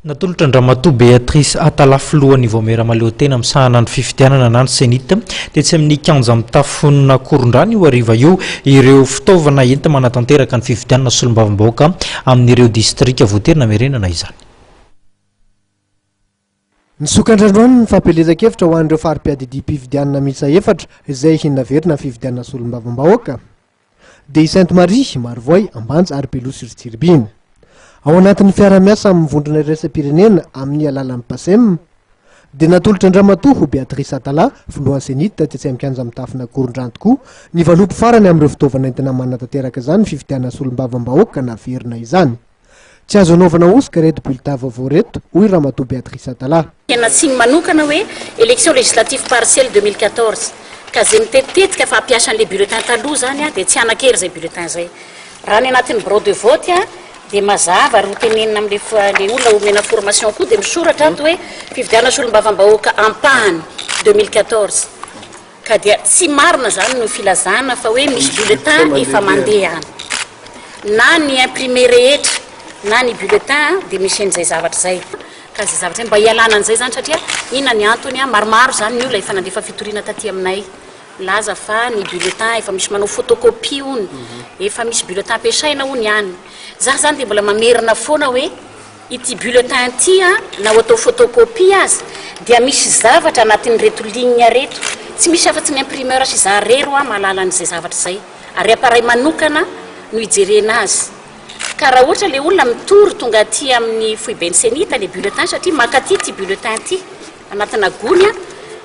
Natolotra an-dRamatoa Béatrice Atallah filohan'ny Vaomiera Mahaleotena misahana ny fifidianana na ny Cenit tetsy amin'ny kianja mitafon'Ankorondrano io hariva io ireo fitaovana enti-manatanteraka ny fifidianana solombavambahoaka amin'ireo distrika voatery namerenana izany. Nisokatra androany ny fampielezan-kevitra ho an'ireo fari-piadidiam-pifidianana miisa efatra izay naverina ny fifidianana solombavambahoaka. Dia i Sainte Marie, Marovoay, Ambanja ary Beloha sur Tsiribihina. Ao anatin'ny fiaraha-miasa amin'ny vondrona iraisam-pirenena amin'ny alalan'ny Pacem, dia natolotra an-dRamatoa Béatrice Atallah, filohan'ny Cenit tetsy amin'ny kianja mitafon'Ankorondrano tokoa, ny valopy farany amin'ireo fitaovana entina manatanteraka izany fifidianana solombavambahoaka naverina izany. Tsy azo anaovana hosoka ireto bulletin vaovao ireto, hoy Ramatoa Béatrice Atallah. Tena tsiny manokana hoe élection législative partielle 2014 ka zay mitetitetika fa hampiasa an'le bulletin taloha zany dia tsy hanan-kery zay bulletin zay. Raha ny anatin'ny bureau de vote dia mazava ary hotenenina amin'le le olona omena formation koa dia misoratra ato hoe fifidianana solombavambahoaka ampahany 2014. Ka dia tsy marina zany no filazana fa hoe misy bulletin efa mandeha any. Na ny imprimé rehetra na ny bulletin dia misy an'izay zavatra izay. Ka izay zavatra izay mba hialana an'izay zany satria inona ny antony, maromaro zany ny olona efa nandefa fitoriana taty aminay milaza fa ny bulletin efa misy manao photocopie hono, efa misy bulletin ampiasaina hono any. Za zany dia mbola mamerina foana hoe. Ity bulletin ity an, na ho atao photocopie aza dia misy zavatra anatin'ireto ligne reto, tsy misy afa-tsy ny imprimeur sy izaho irery hoa mahalala an'izay zavatra izay, ary appareil manokana no ijerena azy. Ka raha ohatra ilay olona mitory tonga aty amin'ny foiben'ny Cenit ilay bulletin satria maka aty ity bulletin ity anatina gony an,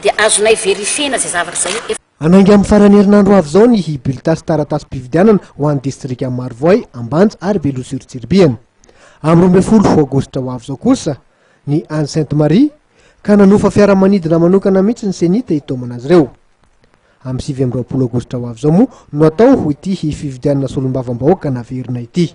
dia azonay verifier-na izay zavatra izay. Hanainga amin'ny faran'ny herinandro ho avy izao ny bulletin sy taratasim-pifidianana ho an'ny distrikan'i Marovoay, Ambanja ary Beloha sur Tsiribihina. Amin'ny 12 aogositra ho avy izao kosa ny any Sainte Marie ka nanofa fiaramanidina manokana mihitsy ny Cenit hitaomana azy ireo. Amin'ny 29 aogositra ho avy izao moa no atao ity fifidianana solombavambahoaka naverina ity.